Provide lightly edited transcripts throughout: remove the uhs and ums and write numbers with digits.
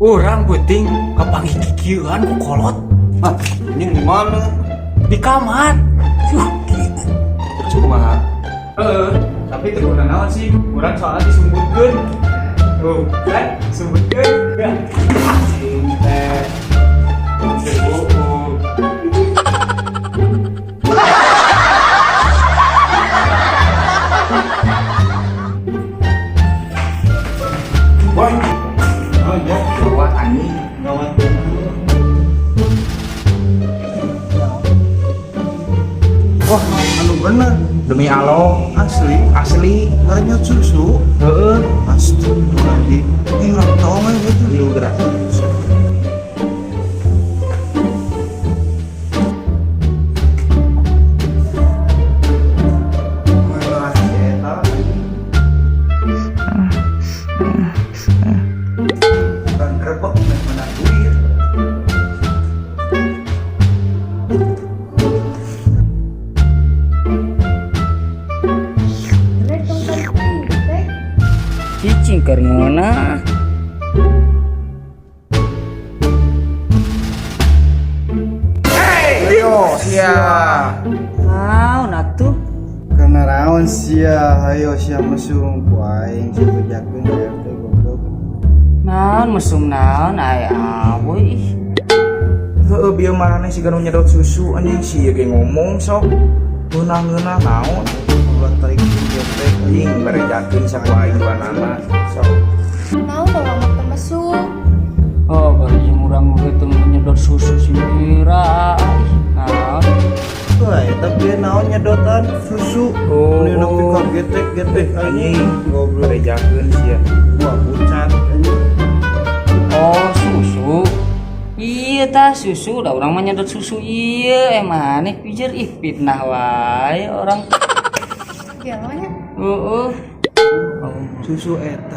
Urang peuting kapanggih kikieuan ku kolot. Ah, ini di mana? Di kamar. Gitu. Terus kumaha? Heeh, tapi teu kudu naon sih, urang soalnya disumbutkeun. Tuh, kan sumbutkeun. Ya. Anjing teh. Teu bohong. Boy. Oh, ya, gawat anjing, gawat. Wah, anu bener. Demi Allah, Asli, asli. ngarenyot susu. Heeh. Astagfirullahaladzim. Ih, urang tong aja gitu. Ieu gerak. Wah, eta. Bukan grebek meh menang duit. Cicing keur ngeunah. Ayo, sia. Naon atuh? Karena raon sia, ayo sia mesum ku aing sia bejakeun ka RT goblok. Naon mesum naon aya awe ih. Heeh, bieu maraneh siga nu nyedot susu anjing sia ge ngomong sok. Ngeunah-ngeunah naon? Ulah tarik geprek Anjing berejakeun saku aing duanana. Sok. Naon urang mah teu mesum. Oh, bari jeung urang oge teu nyedot susu si Mira. Ih, naon? Wah, eta bieu naon nyedotan susu. Oh. Ini nepi ka getek-getek Anjing, anjing. Goblok. Berejakeun sia. Wah, pucat anjing. Oh, susu. Iya tah susu, da urang mah nyedot susu ieu maneh pijer ih fitnah wae orang. Gelo nya. Heeh. Susu eta.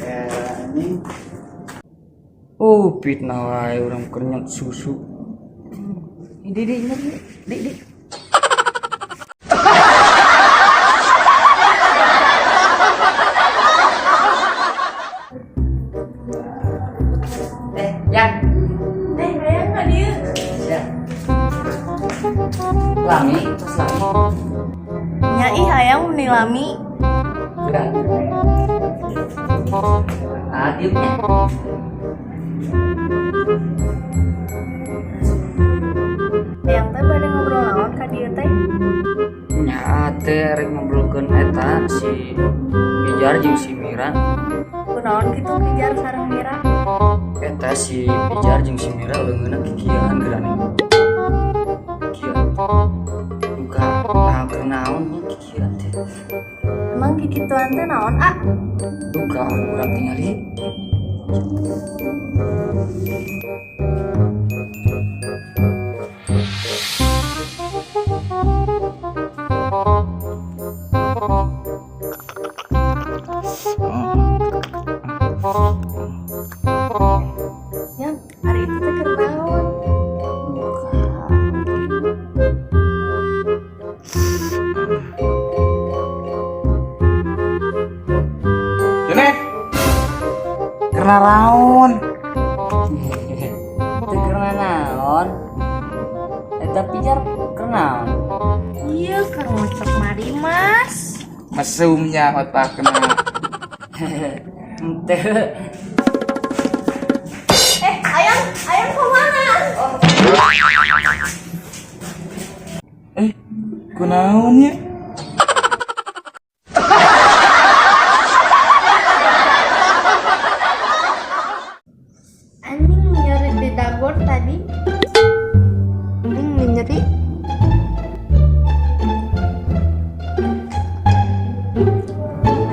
Eh, anjing. Oh, fitnah wae urang keur nyedot susu. Di di di di di. Yang. Hayang ka dieu. Ya. Lami, terus lami. Nya ih hayang meni lami. Udah. Ah, dieu nya. Hayang teh bade ngobrol naon ka dieu teh? Nya teh rek ngobrolkeun eta si Pijar jeung si Mira. Kunaon kitu Pijar sareng Mira? Eta si Pijar jeung si Mira leungeunna kikieuan geurane. Kikieuan. Duka nah keur naon nya kikieuan teh. Emang kikituan teh naon, ah? Duka urang tingali. Yang hari itu teh keur naon? Duka. Jene. Karena raon. Teu keur naon? Eta Pijar keur naon? Iya, keur ngocok marimas. Mesumnya otakna. Henteu. Ayang, ayang kemana? Kunaon nya? Anjing nyeri di dagor tadi. Anjing nyeri.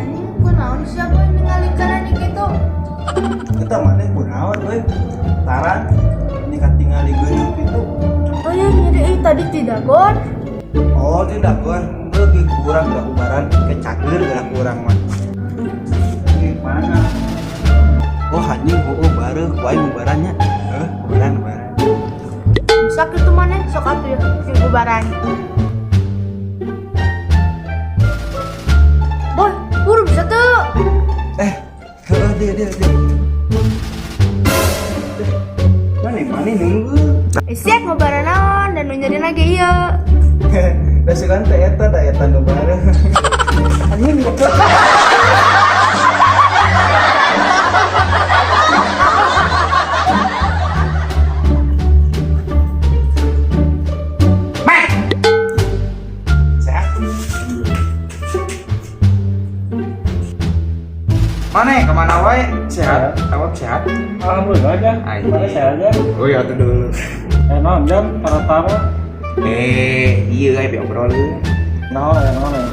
Anjing kunaon siapa yang ningali karani kitu? Eta maneh kunaon euy? Taran ini katingali geureub kitu. Oh iya nyeri ih tadi di dagor. Oh, di dagor. Leuki kurang gerak ubaran ke cager gerak kurang mah. Mana? Oh, anjing heueuh bareuh ku aing ubarannya. Heuh, ubaran ubaran. Bisa kitu maneh sok atuh ya sing ubaran. Boy, buru bisa tuh. Heeh, Dia dia dia. Mana mana nunggu. Eh sia ngobaran naon dan nu nyeri ge ieu. Da sugan teh eta da eta nu bareng. Anjing goblok. Sehat. Mana kemana wae? Sehat? Awak sehat? Alhamdulillah aja. Anjing. Mana saya aja. Oh iya tuh dulu. Eh naon jam tara-tara. Eh, iya kayak obrol. Naon ya naon ya.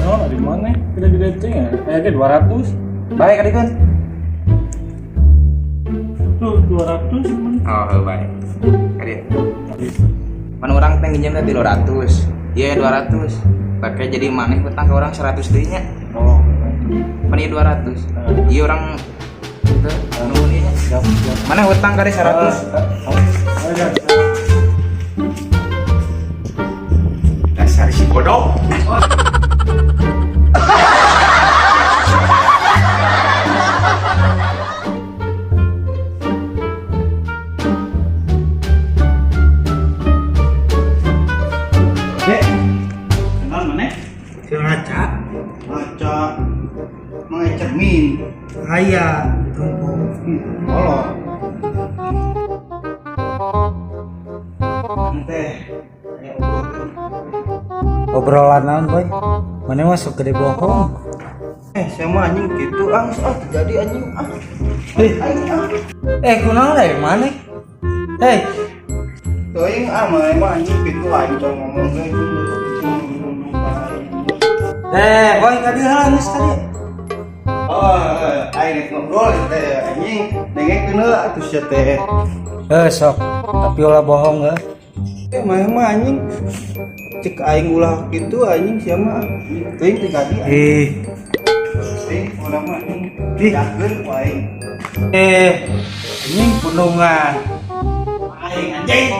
Naon di mana? Gede-gede cing ya. Eh 200. Baik kali kan? Tuh 200 men. Oh, baik. Kali. Mana orang teh nginjem teh 300. Iya 200. Pakai jadi maneh hutang ke orang 100 deui nya. Oh. Mana ieu 200. Iya orang itu nuhun ieu nya. Siap, siap. Mana hutang kali 100? Ayo, Jan. Dasar si bodoh. Dek. Kenal mana? Si ngaca. Ngaca. Mang cermin. Aya, tunggu. Kolot. Teh. Aya obrolan. Obrolan naon, Boy? Mana masuk gede bohong. Eh, saya mah anjing gitu ah, ah terjadi anjing ah. Eh, Aing ah. eh kunaon dari mana? Hei, Teuing ah mah emang anjing gitu aing tong ngomong ge eh, boy kadieu heula geus tadi. Oh, aing rek ngobrol teh anjing dengekeun heula atuh sia teh. Eh, sok, tapi ulah bohong heuh. Eh, mah mah anjing cek aing ulah gitu anjing sia mah teuing teu jadi anjing. Ih, Teuing urang mah anjing Ih. yakeun ku aing. eh, anjing pundungan. Aing anjing.